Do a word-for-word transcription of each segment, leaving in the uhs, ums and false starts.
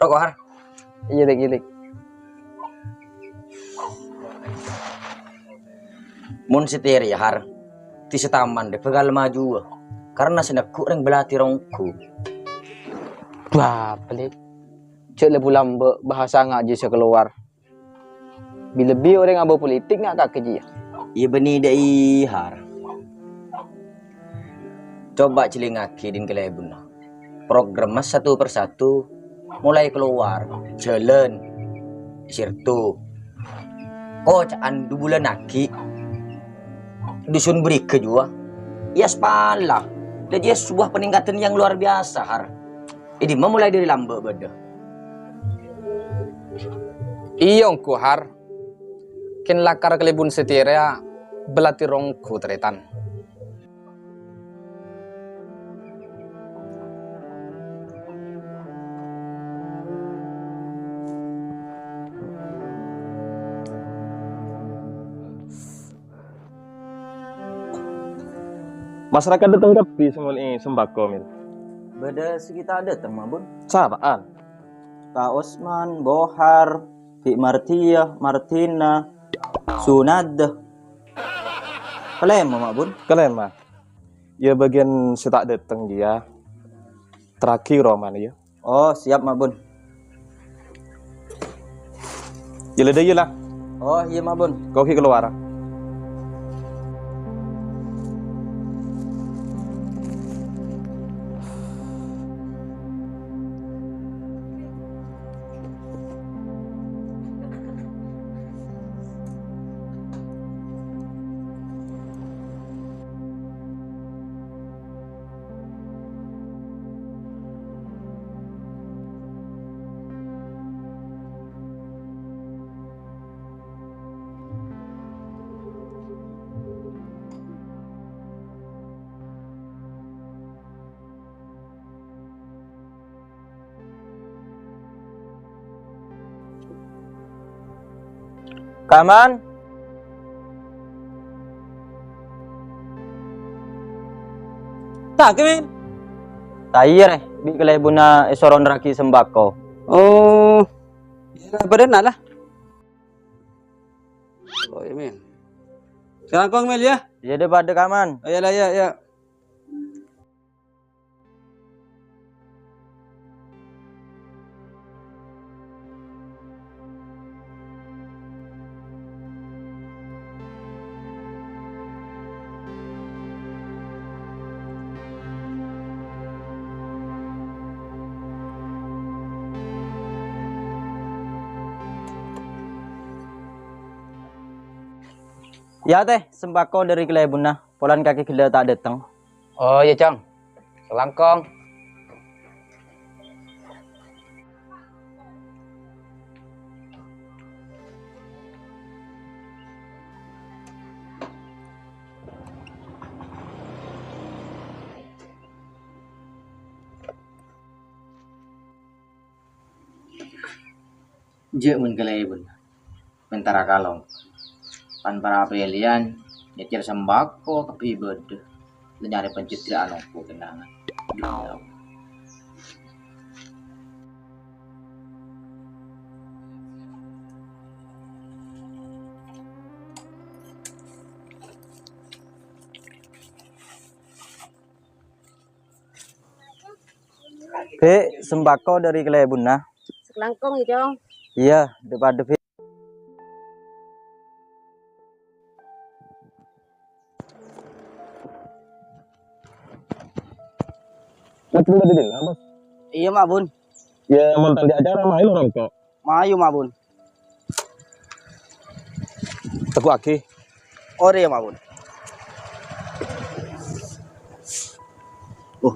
Toko, Har. Iyâ, Dik, iyâ, Dik. Mon satèya rèya, Har, dissa Taman rè bhâkal majuwâ, karna sè neggu' rèng bâlâti ronggu. Bâh, bâli. Jhâ' lebur lambâ' bhâsa ngajhi sè kalowar. Bi-lebbi orèng abâ politik nga' kakè jiyâ. Iyâ bânnè dâ'i, Har. Coba jhâlingngaghi dhin kalèbunna. Programma satu persatu molaè kalowar, jhâlân, sirto. Koca'an du bulân aghi', Dusun Bârigâ juwâ èaspala. Dhâddhiyâ sebuah peningkatan yang luar biasa, Har. È dimma molaè dâri lambâ' bâdâ? Iyâ, ongghu, Har. Kèng lakar kalèbun satèya rèya bâlâti ronggu, tarètan. Masyarakat dâteng kabbhi sè ngonè'è sembako, Mil. Bâdâ sè ghi' ta' dâteng, Ma' Bun. Sapa'an? Ka Osman, Bohar, Bi' Mardiya, Mardina, Sunada. Kalèma, Ma' Bun. Kalèma. Yâ, bâgiyân sè ta' dâteng jiyâ. Terraghi romana, yâ. Oh, siap, Ma' Bun. Yâ, la, dâ' iyâ, la. Oh, iyâ, Ma' Bun. Engko' ghi' kalowar. Kaman? Ta' kèmèn? Ta' iyâ, rè. Bi' kalèbunna èsoro nerraghi sembako. Oh. Iyâ, bâdâna, la. Oh, iyâ, Mil. Kalangkong, Mil, yâ? Iyâ, dâ' padâ, Kaman. Oh, iyâ, la, iyâ, iyâ. Yâ, Tè, sembako dâri kalèbunna. Polana kakè ghellâ' ta' dâteng. Oh, iyâ, Cong. Kalangkong. Jhâ' mon kalèbun, mèntara kalong. Pan para pèlèyan, nyècèr sembako kabbhi bâdâ. La nyarè pencitraan ongghu kenangan. Duh, ya Allah. Bi', sembako dâri kalèbunna. Sakalangkong, yâ, Cong. Iyâ, dâ' padâ, Bi'. Iyâ, Ma' Bun. Yâ, mon ta' anḍi' acara, mayu rongko'. Mayu, Ma' Bun. Tegu'aghi. Orèya, Ma' Bun. Oh.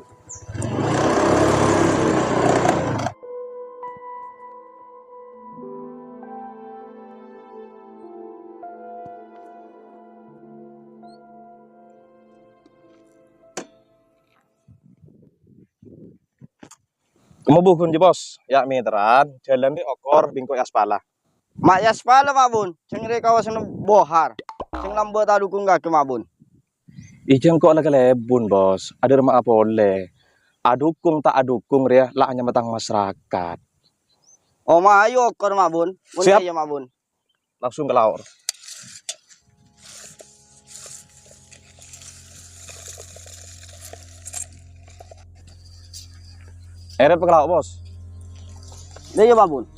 Kemma bugun, Bos, yâ' mèteran, jhâlân rè okor bi' engko' èaspala. Ma' èaspala, Ma' Bun, jhâng rè kawasanna Bohar. Jhâng lambâ' ta' adhukung kakè, Ma' Bun. Ijhâng engko' la kalèbun, Bos, adhârma'a polè. Adhukung ta' adhukung rèya la anyama tang masarakat. Omah ayo okor, Mak Bun. Mon Siap. Iya, Mak Bun. Langsung ka lao'. Èrèt ka lao', Bos. Lha iya, Mak Bun.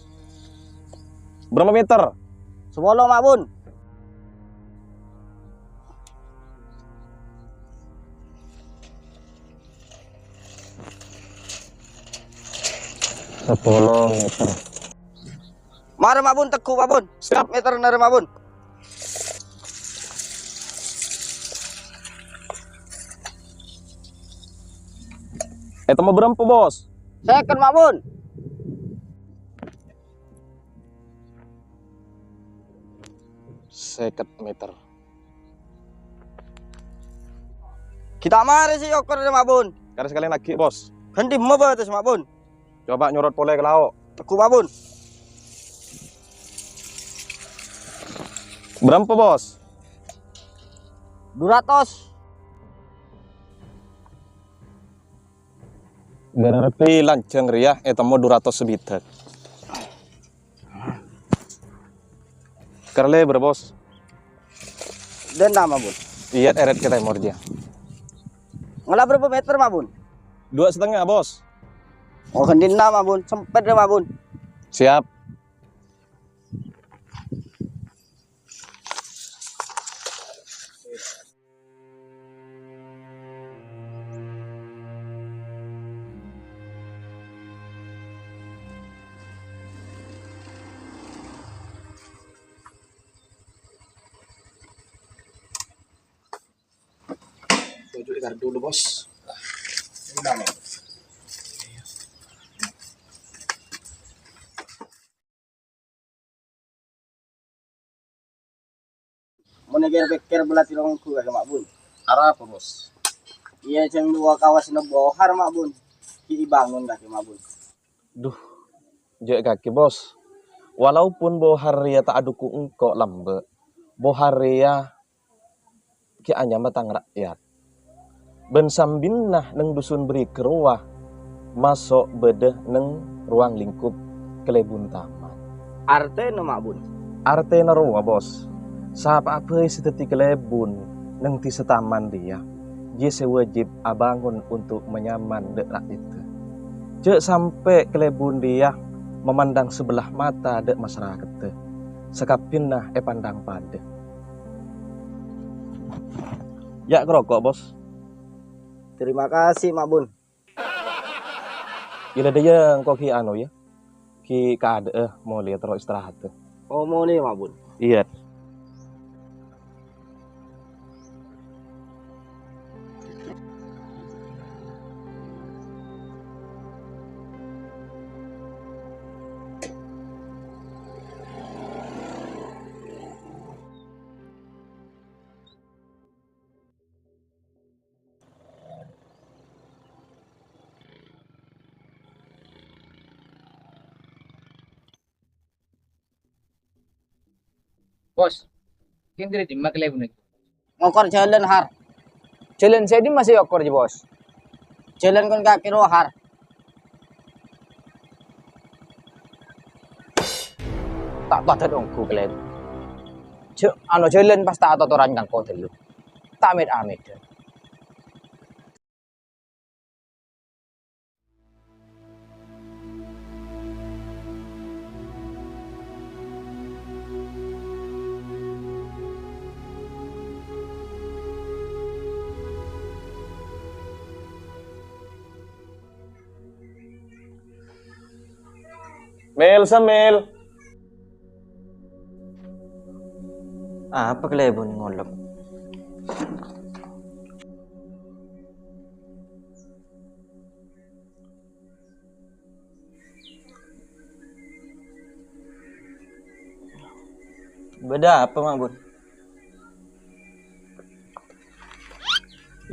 Bârâmpa mèter? Sapolo, Mak Bun. Sapolo mèter. Marè, Mak Bun, tegghu', Mak Bun. Siap. Mèter narè, Mak Bun. Ètemmo bârâmpa, Bos? Sèket, Mak Bun. Sèket mèter. Ghi' ta' marè sè èokor, Mak Bun. Karè sakalèyan aghi', Bos. Ghândhi' mabâtes, Mak Bun. Coba nyorot polè ka lao'. Tegghu', Mak Bun. Bârâmpa, Bos? Du ratos. Berarti lanjhâng rèya ètemmo du ratos sabidhâk. Kèra lèbâr, Bos. Dâ'enna', Mak Bun. Iyâ, èrèt ka tèmor, jiyâ. Ngala' bârâmpa mèter, Mak Bun? Dua setengah, Bos. Oh, ghândhi' enna', Mak Bun. Sempet, yâ, Mak Bun. Siap. Toju' itar dulu, Bos. Ini nama. Mon èkèr-pèkkèr bâlâ tiro ongghu kakè, Mak Bun. Arapa, Bos? Iyâ, jhâng duwâ kawasanna bohar, Mak Bun. Ghi' èbângon kakè, Mak Bun. Duh, jhâ' kakè, Bos. Walaupun bohar rèya ta' adhukung engko' lambâ', bohar rèya ghi' anyama tang ra'yat. Bân sambinna neng dusun Bârikè rowa maso' bâdâ neng ruang lingkup kalèbun taman. Artèna, Mak Bun? Artèna rowa, Bos. Sapa'a bhâi sè dhâddhi kalèbun neng dhisa taman rèya, jiyâ sè wajib abângon onto' manyaman dâ' ra'yaddhâ. Jhâ' sampè' kalèbun rèya mamandang sabellâ mata dâ' masarakeddhâ. Sakabbhiyânna èpandang padâ. Ya', karoko', Bos. Terima kasih, Mak Bun. Iyâ la, dâ' iyâ engko' ghi' anu, yâ. Ghi' kaadâ'â molè terro istirahat. Oh, molè, Mak Bun. Iyâ. Bos, kèng dâri dimma kalèbunna? Ngokor jhâlân, Har. Jhâlân sè dimma sè èokor, jiyâ, Bos? Jhâlân kon kakè rowa, Har. Ta' tadâ' ongghu kalèbun. Jhâ-, ano jhâlân pas ta' atotoran kangko' ghâllu. Ta' met-ameddhâ. Mil, Sam, Mil. Apa kalèbun ngolok? Bâdâ apa, Mak Bun?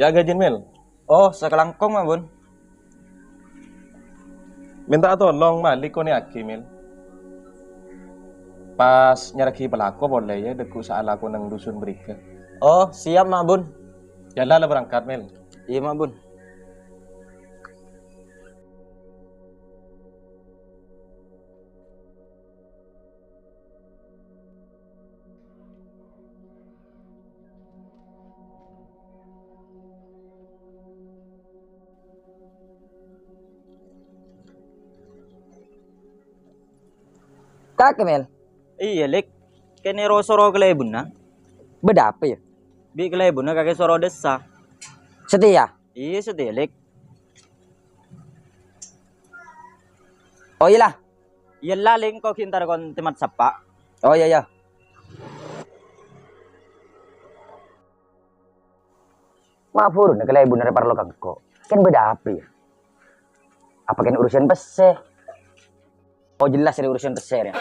Ya, ghâjin, Mil. Oh, sakalangkong, Mak Bun. Mènta'a tolong malè konè'aghi, Mil. Pas nyarèaghi palako polè, yâ, dâggu' saalako neng dusun Bârikè. Oh, siap, Mak Bun. Yâ la, la berangkat, Mil. Iyâ, Mak Bun. Kakè, Mel? Iyâ, Lèk. Kènè ro-soro kalèbunna. Bâdâ apa, yâ? Bi' kalèbunna kakè soro dessa. Setia? Iyâ, Setia, Lèk. Oh, iyâ la. Iyâ la, Lèk, engko' ghi' entar kon tèmat sappa'. Oh, iyâ, iyâ. Ma' buruna kalèbunna rè parlo ka engko'. Kèng bâdâ apa, yâ? Apa kèng urusan pèssè? Oh, jelas rè urusan pèssè rè.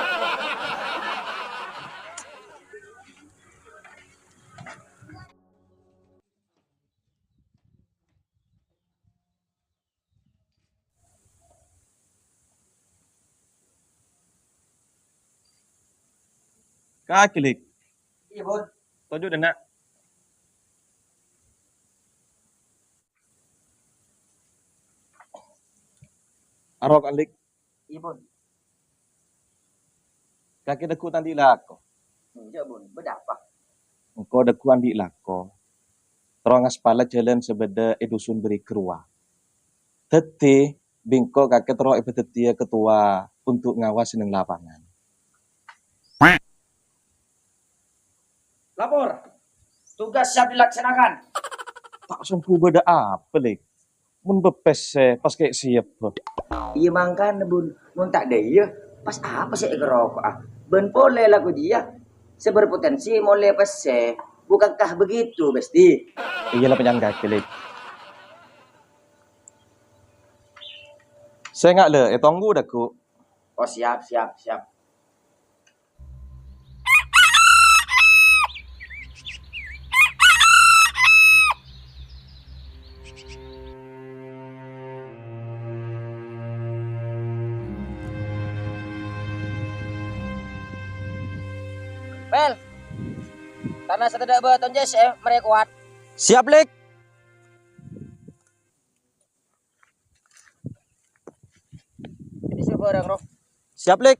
Kakè, Lèk. Iyâ, Bun. Toju' dâ' enna'. Aro' ka' Lèk. Iyâ, Bun. Kakè dâggu' ta' andi' lako? Enjâ', Bun. Bâdâ apa? Engko' dâggu' andi' lako. Terro ngaspala jhâlân sè bâdâ è Dusun Beriger rowa. Dhâddhi, bi' engko' kakè terro èpadhâddhiyâ ketua untuk ngawas neng lapangan. Lapor. Tugas siap dilaksanakan. Ta' senggu bâdâ apa, Lèk? Mon bâ pèssè pas kè' siap, bâ. Iyâ, mangkana, Bun. Mon ta' dâ' iyâ, pas apa sè èkaroko'a? Bân polè lako jiyâ sè berpotensi molè pèssè. Bukankah begitu, Besti? Iyâ la, panjhennengngan kakè, Lèk. Sènga' la, ètongghu dâggu'. Oh, siap, siap, siap. Bel, tana sè tadâ' bâtona jâ' sè marè kowat. Siap, Lèk. Ini sih barang, Roh. Siap, Lèk.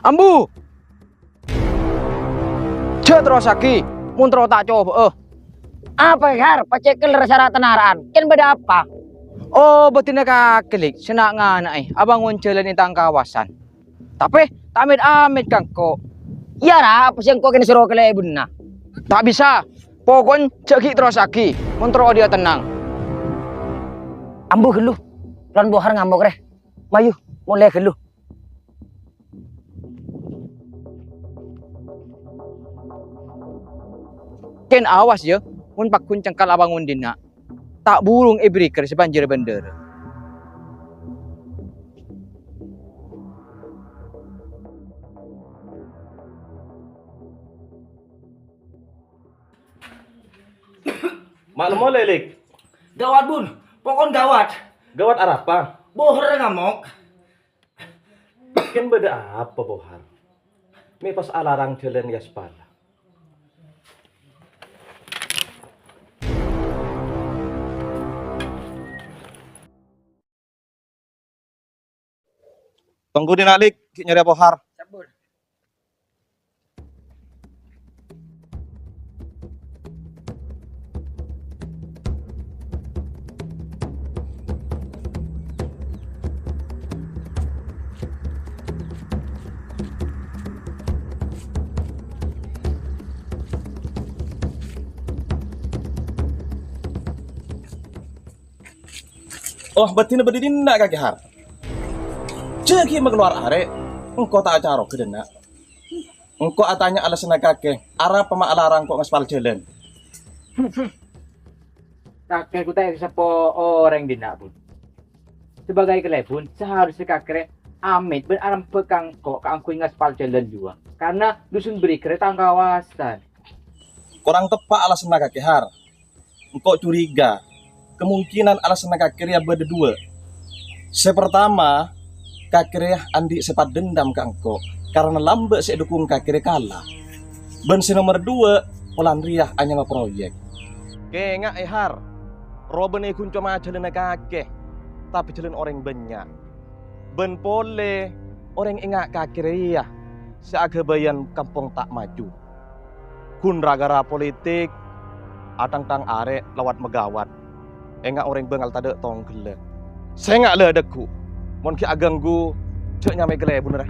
Ambu! Jhâ' terrossaghi, mon terro ta' coba'a. Apa, Har? Pacèkel ra-sara' tanara'an. Kèng bâdâ apa? Oh, bâdina kakè, Lèk, sè na'-ngana'è abângon jhâlân è tang kawasan. Tapè, ta' mèt-amèt ka engko'. Iyâ, ra, apa sè engko' kènè soro kalèbunna? Ta' bisa. Poko'en jhâ' ghi' terrossaghi, mon terro odi'â tennang. Ambu ghâllu, lan Bohar ngamok, rè. Mayu, molè ghâllu. Kèng awas, yâ, mon pagghun cengkal abângon dinna', ta' burung èbhârikèr sè bânjir bân dârâ. Ma' la molè, Lèk? Gawat, Bun. Poko'en gawat. Gawat arapa? Bohar ngamok. Kèng bâdâ apa, Bohar? Mè' pas alarang jhâlân èaspal. Tonggu dinna', Lèk, ghi' nyarè Bohar. Sabbhân. Oh, bâdina bâdâ dinna' kakè, Har. Jhâ' ghi' makalowar arè', engko' ta' acaroghâ dinna'. Engko' atanya alasanna kakè, arapa ma' alarang ko' ngaspal jhâlân. Kakè ghun ta' èkaseppo orèng dinna', Bun. Sebagai kalèbun, seharusnya kakè rè amèt bân arembhâk ka engko' kaangghuy ngaspal jhâlân juwâ. Karna Dusun Beriger rè tang kawasan. Korang teppa' alasanna kakè, Har. Engko' curiga, kemungkinan alasanna kakè rèya bâdâ duwâ'. Sè partama, kakè rèya andi' sèpat dendam ka engko' karna lambâ' sè èdhukung kakè rèya kala. Bân sè nomer duwâ', polana rèya anyama proyek. Kèngaè, Har, robâna ghun coma jhâlânna kakè, tapè jhâlân orèng bânnya'. Bân polè, Orèng enga' kakè rèya sè aghâbâyân kampong ta' maju. Ghun ra-ghârâ politik, athang-thang arè' lowat maghâwât. Enga' orèng bângal tadâ' tongghellâ. Sènga' la adhâggu'. Mon ghi' aghânggu, jhâ' nyamè kalèbunna, rè.